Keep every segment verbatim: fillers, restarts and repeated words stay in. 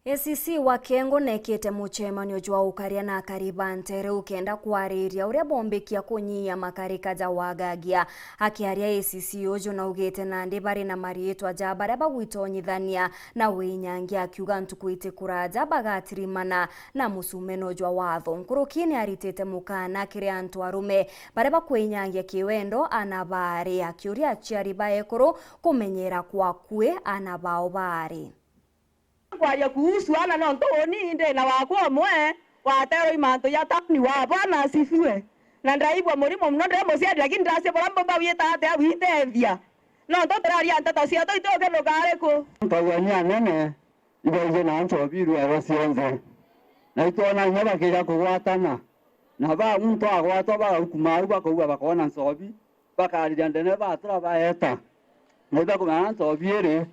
A C C wa Kiengo neekite mucemanio jwa ukaria na akari ba nteere ukenda kwariria uria boombikia kunyihia makarika ja wagagia. Akiaria A C C uju naugite nandi bari na mariitwa ja baria bagwitonyithania na winyangia, akiuga ntuku iti kuraja bagatirimana na musumeno jwa watho. Nkuruki ni aritite mukaana kiri antu arume baria bakwinyangia kiwendo ana baari, akiuria aciari ba ekuru kumenyera kwa akui ana bao baari. Kwaria kuhusu ana, nontu uni ndi na wakwa umwe wateerwe i mantu ja tauni wa. Bwana asifiwe. Na ndaigua murimo mono ndi muciari, lakini ndacia buria mbuthawite atia gwitethia. Nontu turaria nteto cietu itukinuka ariku? Nkauga ni anene ibaije na nchobi irwerwa cionthe. Na itwona inya bakija kugwatana. Na ba muntu agwatwa bagaukuma au bakauga bakoona nchobi. Bakariria ndene batura baeta. Na ibakumenya nchobi iri.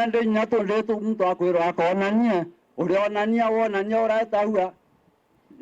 Indi inya tundi tu muntu akwirwa akoonanie, uria onania wonania uraetaua,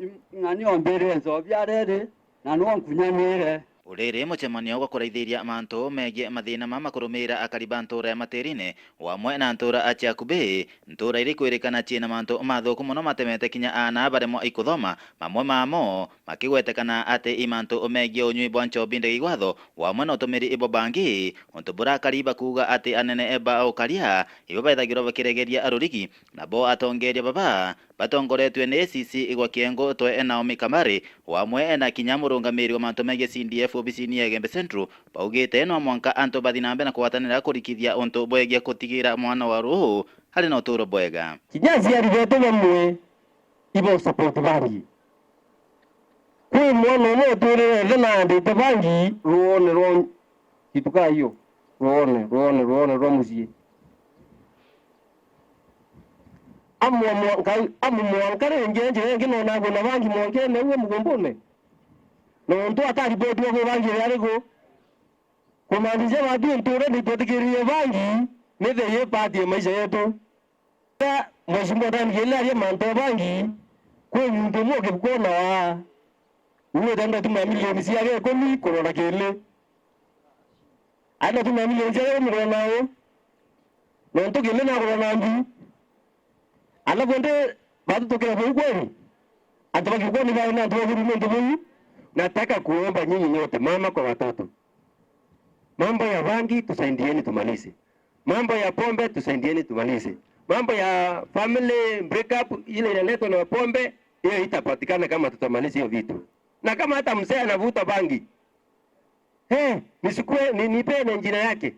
im-, ng'ani ombirire nchobi aria iri, na niwe nkunyanire. Uriri mucemanio gwa kuraithiria mantu megie mathina ma makurumira akari ba ntuura ya Matirine, o amwe na ntuura a Chiakubi, ntuura iri kwirikana ciina mantu mathuku mono matemete kinya aana baremwa ikuthoma, mamwe mamo makigwetekana ati i mantu megie unyui bwa nchobi ndege igwatho, o amwe na utumiri bwa bangi, untu buria akari bakuuga ati anene ba ukaria ibo bethagirwa bakiregeria rurigi, nabo atongeria baba batongoretue ni A C C gwa Kiengo twe Naomi Kamari, o amwe na kinya murungamiri wa mantu megie C D F obisini ya Igembe Central, baugite no mwanka antu bathi na mbere na kugwatanira kurikithia untu bwegie kutigira mwana wa ruhu ari na uturo bwega. Kinya aciari betu bamwe ibo support bangi. Kwi mwana umwe uturire thi na andite bangi ruone rwa kituka hiyo, ruone, ruone, ruone rwa mucii. Amwe mwanka, amwe mwanka ringi njira ingi nona agwe na bangi mwankene uwe mugumbune. Nontu ataripoti wa kwi bangi iri ariku. Kumaanisha batu ntuura nitwetikiririe bangi, ni the ye part ya maisha yetu. Mheshimiwa Dan Kiele aria mantu ya bangi, kwi muntu umwe ukikwona wa, uwite ndatuma milioni ciake ikumi kurora Kiele. Andatuma milioni ciake ikumi kurora nau. Nontu Kiele nakurora na mbi. Alafu ndi batu tukira bau kweli. Antu bakikwa ni bae na antu bakuru nontu bau. Nataka kuomba nyinyi nyote, mama kwa watoto. Mambo ya bangi tusaidieni tumalize. Mambo ya pombe tusaidieni tumalize. Mambo ya family break up ile inaletwa na pombe, hiyo itapatikana kama tutamaliza hiyo vitu. Na kama hata mzee anavuta bangi, eh, nichukue, ni, nipee na jina yake.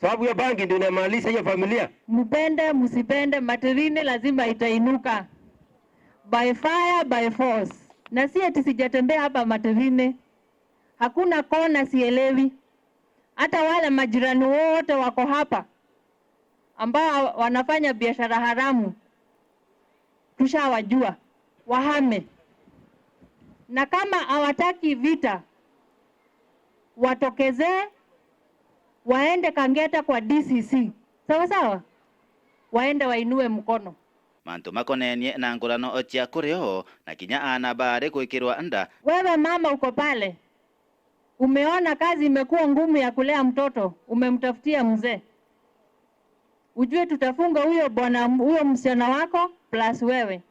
Sababu hiyo bangi ndio inamaliza hiyo familia. Mpende msipende, Matirine lazima itainuka. By fire, by force. Na si eti sijatembea hapa Matirine. Hakuna kona sielewi. Hata wale majirani wote wako hapa ambao wanafanya biashara haramu, tushawajua, wahame. Na kama hawataki vita, watokezee, waende Kangeta kwa D C C. Sawa sawa? Waende wainue mkono. Mantu makonenie na ngurano cia kurio na kinya aana baari gwikirwa nda. Wewe mama uko pale, umeona kazi imekuwa ngumu ya kulea mtoto, umemtafutia mzee. Ujue tutafunga huyo bwana, huyo msichana wako plus wewe.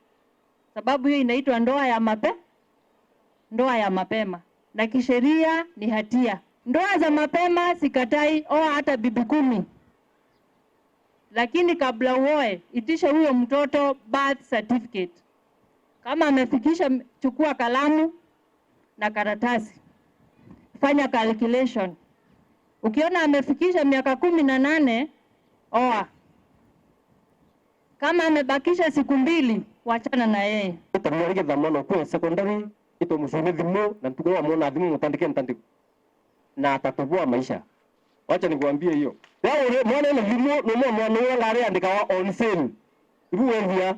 Sababu hiyo inaitwa ndoa ya mape-, ndoa ya mapema. Na kisheria ni hatia. Ndoa za mapema sikatai, oa hata bibi kumi. Lakini kabla uoe, itisha huyo mtoto birth certificate. Kama amefikisha, chukua kalamu na karatasi. Fanya calculation. Ukiona amefikisha miaka kumi na nane, oa. Kama amebakisha siku mbili, wachana na yeye. Tabia rigi thamana kwe secondary, ito mucune thimu, na ntuku ya mwana thimu mutandike ntandiko. Na atatoboa maisha. Wacha nikwambie hiyo. Wewe uri mwana na thimu, no mwa mwana uria ngari andikawa on sale. Ibu wethia.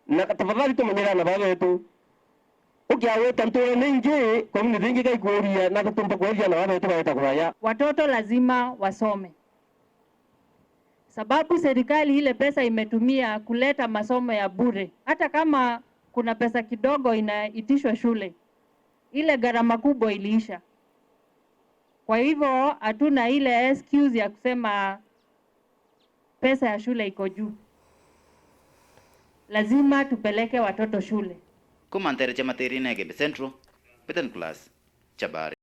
Na tafadhali tumenyera na baba wetu. Ukiaweta ntuura ningi, community ingi gaikuuria, na tutumba kwethia na baba wetu baeta kuraya. Watoto lazima wasome. Sababu serikali ile pesa imetumia kuleta masomo ya bure. Hata kama kuna pesa kidogo inaitishwa shule, ile gharama kubwa iliisha. Kwa hivyo, hatuna ile excuse ya kusema pesa ya shule iko juu. Lazima tupeleke watoto shule. Kuma nteere cia Matirine Igembe Central, Peter Nicholas, Chabari.